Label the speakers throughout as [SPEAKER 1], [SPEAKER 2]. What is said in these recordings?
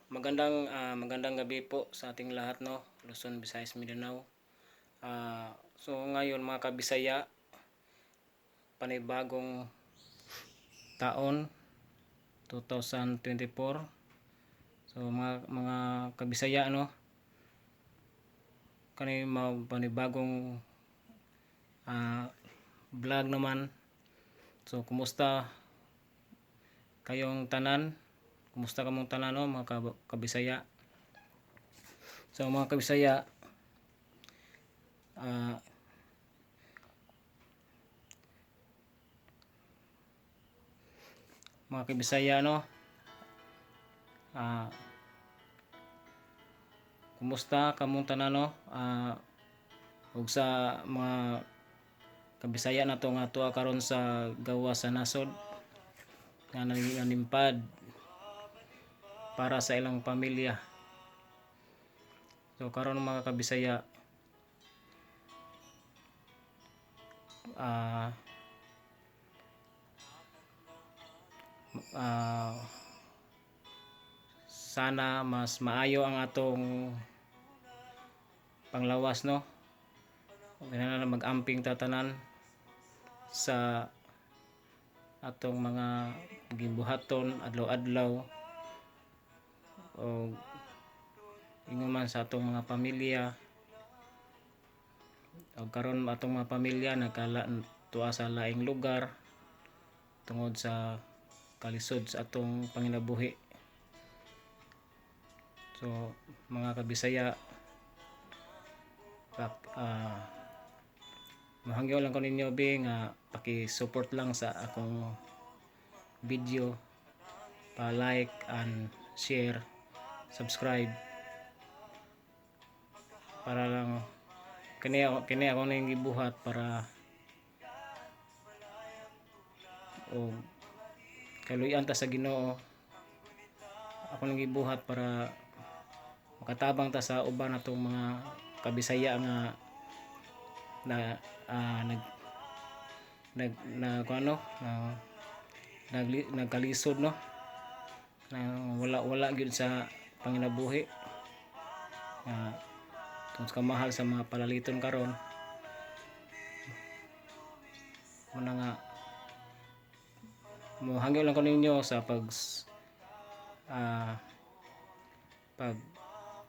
[SPEAKER 1] Magandang gabi po sa ating lahat, no, Luzon, Visayas, Mindanao. So ngayon, mga kabisaya, panibagong taon, 2024. So mga kabisaya, no, kani mga panibagong vlog naman. So kumusta kayong tanan? Kumusta kamong tanan, no, mga kabisaya? So mga kabisaya, mga kabisaya, no, kumusta kamong tanan, no, ug sa mga kabisaya nato nga tuwa karon sa gawas sa nasod nga nanimpad para sa ilang pamilya. So karon, mga kabisaya, ah ah, sana mas maayo ang atong panglawas, no, kinahanglan mag-amping ta tanan sa atong mga gibuhaton adlaw-adlaw o ingon man sa atong mga pamilya. Og karon atong mga pamilya nagkala tuwa sa laing lugar tungod sa kalisod sa atong panginabuhi. So mga kabisaya, mohangyo lang ko ninyo be nga paki-support lang sa akong video, pa like and share, subscribe, para lang kini ako ning gibuhat para og kaluyan ta sa Ginoo. Ako nang gibuhat para makatabang ta sa uban natong mga kabisaya nga na nag nag na kuan, no, na nagkalisod, no, na wala wala gyud sa panginabuhi nga tungod sa kamahal sa mga palaliton karon. Muna nga mohangyo lang ko ninyo sa pag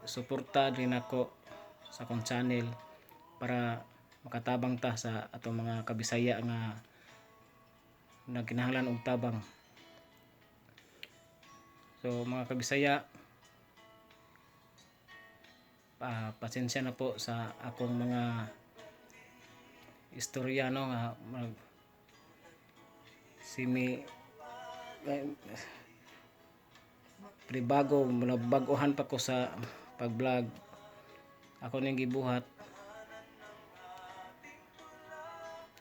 [SPEAKER 1] suporta din ako sa akong channel para makatabang ta sa atong mga kabisaya nga nagkinahanglan og tabang. So mga kabisaya, pasensya na po sa akong mga istorya, no, nga mag simi pribago, bagohan pa ko sa pag-vlog. Ako ning gibuhat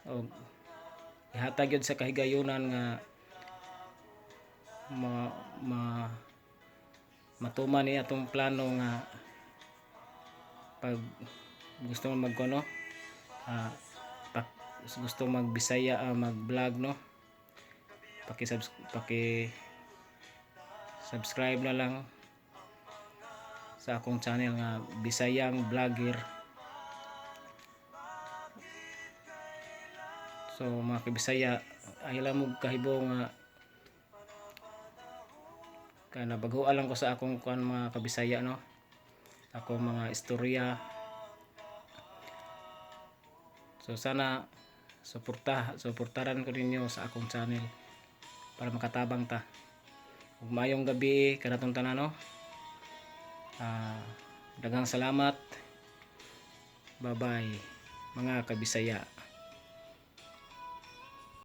[SPEAKER 1] og ihatag yun sa kahigayunan nga ma, ma matuman ni atong plano nga pag gusto mo magkuno, gusto magbisaya, mag-vlog, no, paki subscribe na lang sa akong channel nga Bisayang Vlogger. So mga kabisaya, ay lang mo kahibaw nga kana bago lang ko sa akong kuan, mga kabisaya, no, ako mga istorya. So sana suportaran ko ninyo sa akong channel para makatabang ta. Ug maayong gabi kanatong tanan, no. Daghang salamat. Bye bye, mga kabisaya.